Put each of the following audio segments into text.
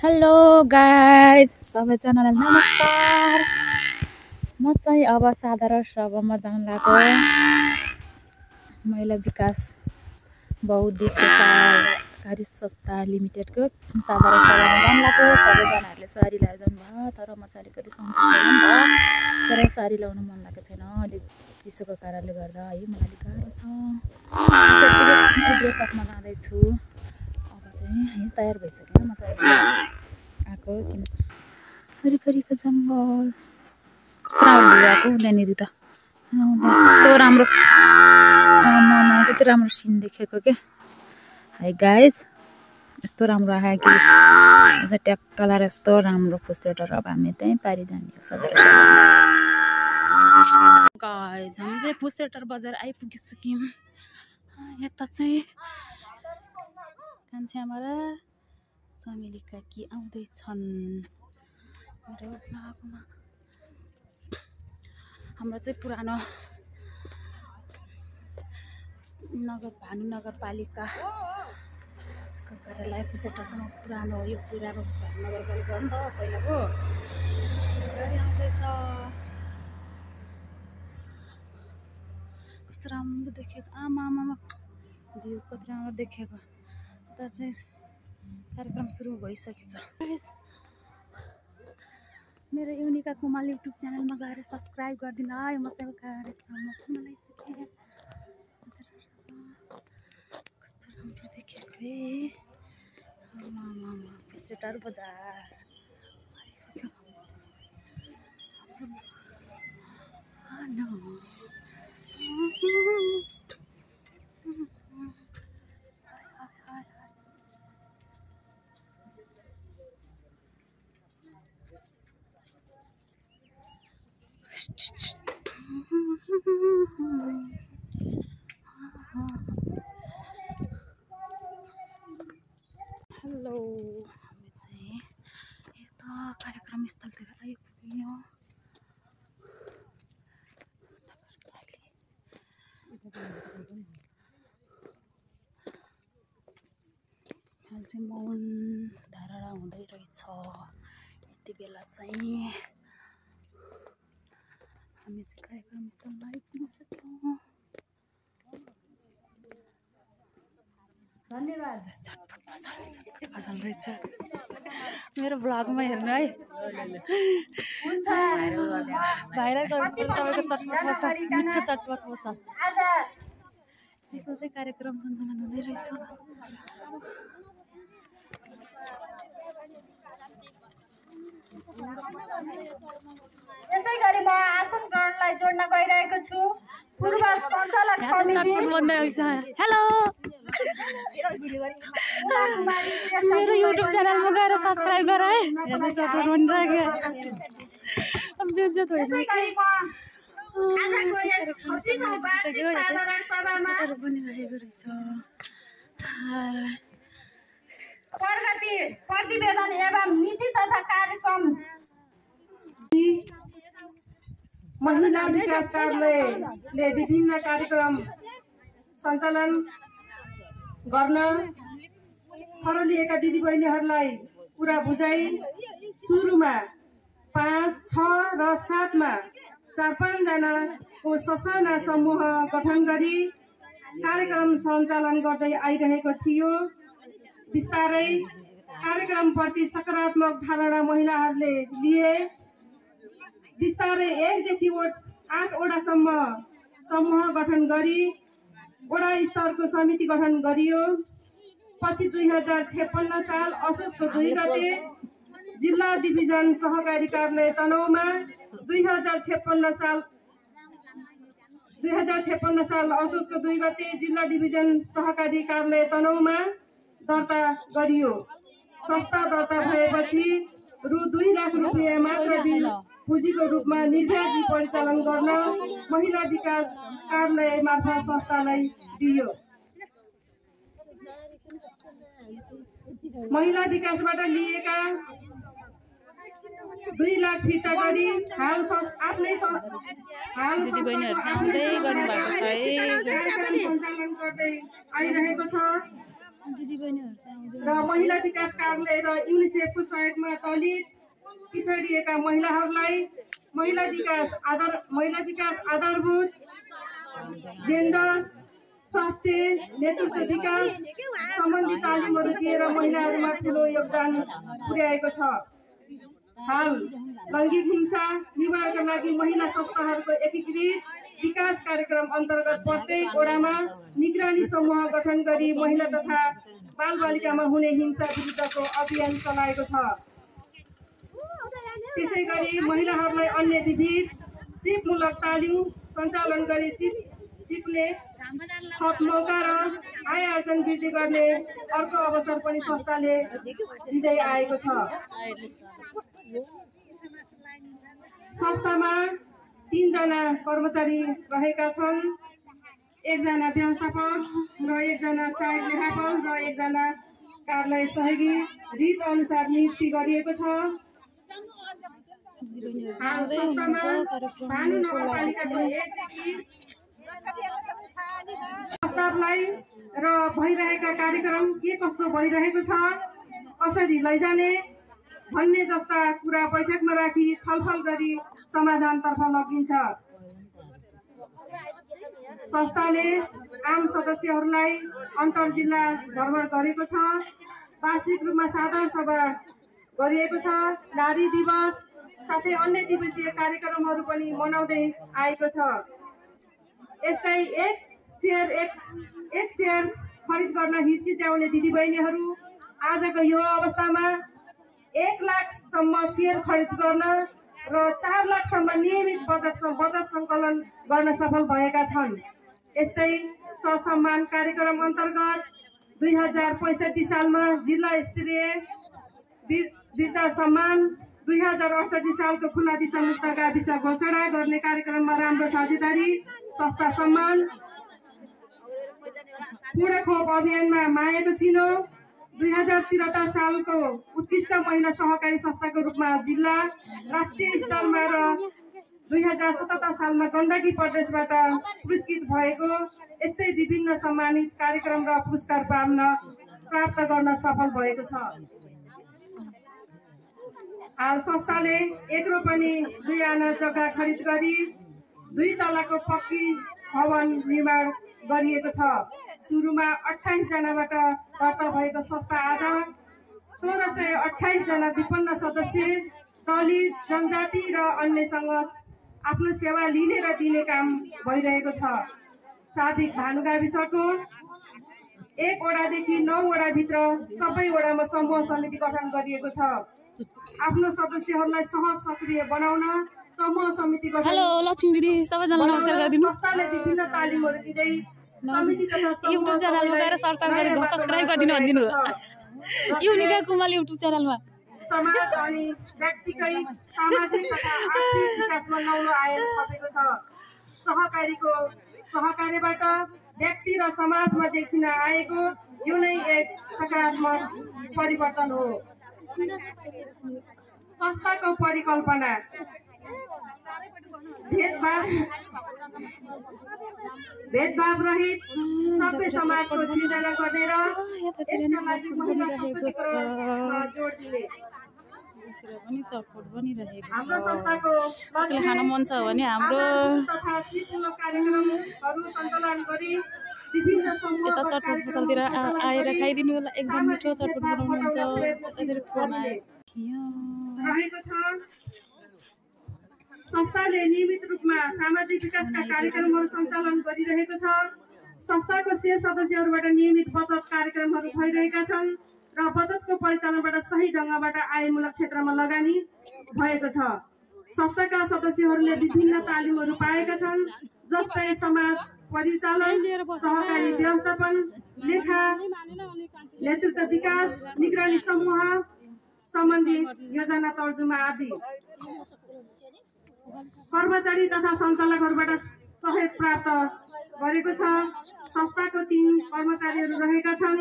Hello guys सबैजनालाई नमस्कार। म चाहिँ अब साधारण सभामा जान लागेको महिला विकास बहुउद्देश्य सहकारी संस्था लिमिटेडको साधारण सभामा जान लागेको। सबैजनाहरूले साडी लगाएर जानुभयो, तर म चाहिँ अलिकति सन्चो छैन नि त, तर साडी लगाउन मन लागेको छैन। अलिक चिसोको कारणले गर्दा है मलाई अलिक गाह्रो छ। ड्रेसअपमा जाँदैछु। अब चाहिँ है तयार भइसकेँ म चाहिँ आएको किन वरिपरिको जङ्गल आएको त्यहाँनिर त कस्तो राम्रो कति राम्रो सिन देखेको क्या है गाइज। यस्तो राम्रो आयो कि अझ ट्याक्क लाएर यस्तो राम्रो फुस्टेटर अब हामी त्यहीँ पारि जाने गाइज। हामी चाहिँ फुस्टेटर बजार आइपुगिसक्यौँ। यता चाहिँ कान्छ्यामा र चमेली काकी आउँदैछन् मेरो ब्लगमा। हाम्रो चाहिँ पुरानो भानु नगरपालिका कार्यालय फुस्टेटरमा पुरानो यो पुरानो भानु नगरपालिका हो नि त पहिलाको। गाडी आउँदैछ, कस्तो राम्रो देखेको आमामा भ्यू कति राम्रो देखेको। उता चाहिँ कार्यक्रम सुरु भइसकेछ। मेरो युनिका कुमाल युट्युब च्यानलमा गएर सब्सक्राइब गरिदिनु है। मसँग कार्यक्रममा बनाइसकेँ। कस्तो राम्रो देखेको है आमामा फुस्टेटर बजार। हेलो, हामी चाहिँ यता कार्यक्रम स्थलतिर आइपुग्यौँ। अहिले चाहिँ मौन धारणा हुँदै रहेछ। यति बेला चाहिँ हामी चाहिँ कार्यक्रम स्थलमा आइपुगिसक्यौँ। धन्यवाद। चटपट पसल रहेछ मेरो ब्लगमा हेर्नु है। भाइरल गर्नु तपाईँको चटपट पसल, मिठो चटपट पसल। त्यसमा चाहिँ कार्यक्रम सञ्चालन हुँदै रहेछ। यसै गरी म आसन ग्रहणलाई जोड्न गइरहेको छु। पूर्व सञ्चालक समिति हेलो, मेरो युट्युब च्यानलमा गएर सब्सक्राइब गर है। यसै गरी म आजको यस 26औं वार्षिक साधारण सभामा प्रगति प्रतिवेदन एवं नीति तथा कार्यक्रम महिला विकास कार्यालयले विभिन्न कार्यक्रम सञ्चालन गर्न छरलिएका दिदीबहिनीहरूलाई पुरा बुझाइ सुरुमा 5, 6 र 7 मा 4-5 जनाको ससाना समूह गठन गरी कार्यक्रम सञ्चालन गर्दै आइरहेको थियो। बिस्तारै कार्यक्रमप्रति सकारात्मक धारणा महिलाहरूले लिए। बिस्तारै 1 देखि 8 वडासम्म समूह गठन गरी वडा स्तरको समिति गठन गरियो। पछि 2056 साल असोजको 2 गते जिल्ला डिभिजन सहकारी कार्यालय तनहुँमा 2056 साल असोजको 2 गते जिल्ला डिभिजन सहकारी कार्यालय तनहुँमा दर्ता गरियो। संस्था दर्ता भएपछि रु 2 लाख रुपियाँ मात्र बिल पुँजीको रूपमा निर्व्याजी परिचालन गर्न महिला विकास कार्यालय मार्फत संस्थालाई दियो। महिला विकासबाट लिएका 2 लाख फिर्ता गरी हाल आफ्नै सञ्चालन गर्दै आइरहेको छ। र महिला विकास कार्यालय र युनिसेफको सहयोगमा दलित पिछडिएका महिलाहरूलाई महिला विकास आधारभूत जेन्डर स्वास्थ्य नेतृत्व विकास सम्बन्धी तालिमहरू दिएर महिलाहरूमा ठुलो योगदान पुर्याएको छ। हाल लैङ्गिक हिंसा निवारणका लागि महिला संस्थाहरूको एकीकृत विकास कार्यक्रम अन्तर्गत प्रत्येक वडामा निगरानी समूह गठन गरी महिला तथा बालबालिकामा हुने हिंसा विरुद्धको अभियान चलाएको छ। त्यसै गरी महिलाहरूलाई अन्य विविध सिपमूलक तालिम सञ्चालन गरी सिक्ने थप मौका र आय आर्जन वृद्धि गर्ने अर्को अवसर पनि संस्थाले दिँदै आएको छ। संस्थामा 3 जना कर्मचारी रहेका छन्, 1 जना व्यवस्थापक र 1 जना सहायक लेखापाल र 1 जना कार्यालय सहयोगी रीत अनुसार नियुक्ति गरिएको छ। हाल संस्थामा भानु नगरपालिकाको 1 देखि प्रस्तावलाई र भइरहेका कार्यक्रम के कस्तो भइरहेको छ, कसरी लैजाने भन्ने जस्ता कुरा बैठकमा राखी छलफल गरी समाधानतर्फ लगिन्छ। संस्थाले आम सदस्यहरूलाई अन्तर्जिल्ला भ्रमण गरेको छ। वार्षिक रूपमा साधारण सभा गरिएको छ। नारी दिवस साथै अन्य दिवसीय कार्यक्रमहरू पनि मनाउँदै आएको छ। यस्तै एक सेयर खरिद गर्न हिचकिचाउने दिदीबहिनीहरू आजको युवा अवस्थामा 1 लाखसम्म सेयर खरिद गर्न र 4 लाखसम्म नियमित बचत सङ्कलन गर्न सफल भएका छन्। यस्तै ससम्मान कार्यक्रम अन्तर्गत 2065 सालमा जिल्ला स्तरीय वृद्ध सम्मान, 2068 सालको खुल्ला दिशामुक्त गाविस घोषणा गर्ने कार्यक्रममा राम्रो साझेदारी, सस्ता सम्मान, पूर्ण खोप अभियानमा मायाको चिनो, 2073 सालको उत्कृष्ट महिला सहकारी संस्थाको रूपमा जिल्ला राष्ट्रिय स्तरमा र 2077 सालमा गण्डकी प्रदेशबाट पुरस्कृत भएको यस्तै विभिन्न सम्मानित कार्यक्रम र पुरस्कार प्राप्त गर्न सफल भएको छ। हाल संस्थाले 1 रोपनी 2 आना जग्गा खरिद गरी 2 तलाको पक्की भवन निर्माण गरिएको छ। सुरुमा 28 जनाबाट दर्ता भएको संस्था आज 1628 जना विपन्न सदस्य, दलित, जनजाति र अन्यसँग आफ्नो सेवा लिने र दिने काम भइरहेको छ। साबिक भानु गाविसको 1 वडादेखि 9 वडाभित्र सबै वडामा समूह समिति गठन गरिएको छ। आफ्नो सदस्यहरूलाई सहज सक्रिय बनाउन समूह समिति गठन संस्थाले विभिन्न तालिमहरू दिँदै समिति तथा समाज अनि व्यक्तिकै सामाजिक तथा आर्थिक विकासमा नौलो आयाम थपेको छ। सहकारीबाट व्यक्ति र समाजमा देखिन आएको यो नै एक सकारात्मक परिवर्तन हो। संस्थाको परिकल्पना भेदभाव रहित सबै समाजको सिर्जना गर्ने र यसका लागि महिला सशक्तिकरणमा जोड दिने। हाम्रो संस्थाको खान मन छ भने हाम्रो तथा सिपमूलक कार्यक्रमहरू सञ्चालन गरी विभिन्न यता चटपट पसलतिर आएर खाइदिनु होला। एकदम मिठो चटपट बनाउनुहुन्छ। रहेको छ। संस्थाले नियमित रूपमा सामाजिक विकासका कार्यक्रमहरू सञ्चालन गरिरहेको छ। संस्थाको शेयर सदस्यहरूबाट नियमित बचत कार्यक्रमहरू भइरहेका छन् र बचतको परिचालनबाट सही ढङ्गबाट आयमूलक क्षेत्रमा लगानी भएको छ। संस्थाका सदस्यहरूले विभिन्न तालिमहरू पाएका छन्, जस्तै समाज परिचालन, सहकारी व्यवस्थापन, लेखा, नेतृत्व विकास, निगरानी समूह सम्बन्धी योजना तर्जुमा आदि। कर्मचारी तथा सञ्चालकहरूबाट सहयोग प्राप्त गरेको छ। संस्थाको 3 कर्मचारीहरू रहेका छन्।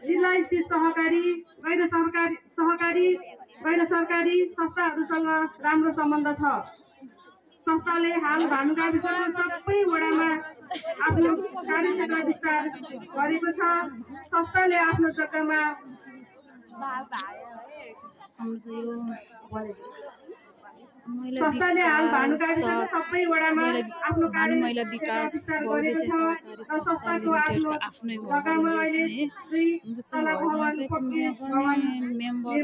जिल्ला स्थित सहकारी गैर सरकारी संस्थाहरूसँग राम्रो सम्बन्ध छ। संस्थाले हाल भानु गाविसको सबै वडामा आफ्नो कार्यक्षेत्र विस्तार गरेको छ। संस्थाले आफ्नो जग्गामा संस्थाले हाल भानु गाविसको सबै वडामा आफ्नो कार्यक्षेत्र विस्तार गरेको छ र संस्थाको आफ्नो जग्गामा अहिले 2 तला भवन पक्की भवन निर्माण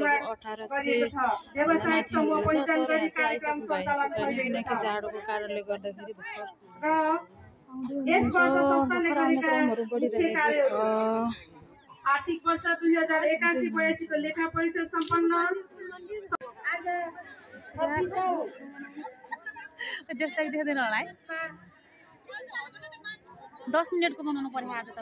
गरिएको छ। व्यावसायिक समूह पहिचान गरी कार्यक्रम सञ्चालन भइरहेको छ जाडोको कारणले गर्दाखेरि र यस वर्ष संस्थाले गरेका मुख्य कार्यहरू आर्थिक वर्ष 2081-82 को लेखा परीक्षण सम्पन्न। आज 26औं देख्दैन होला है 10 मिनेटको बनाउनु पर्यो आज त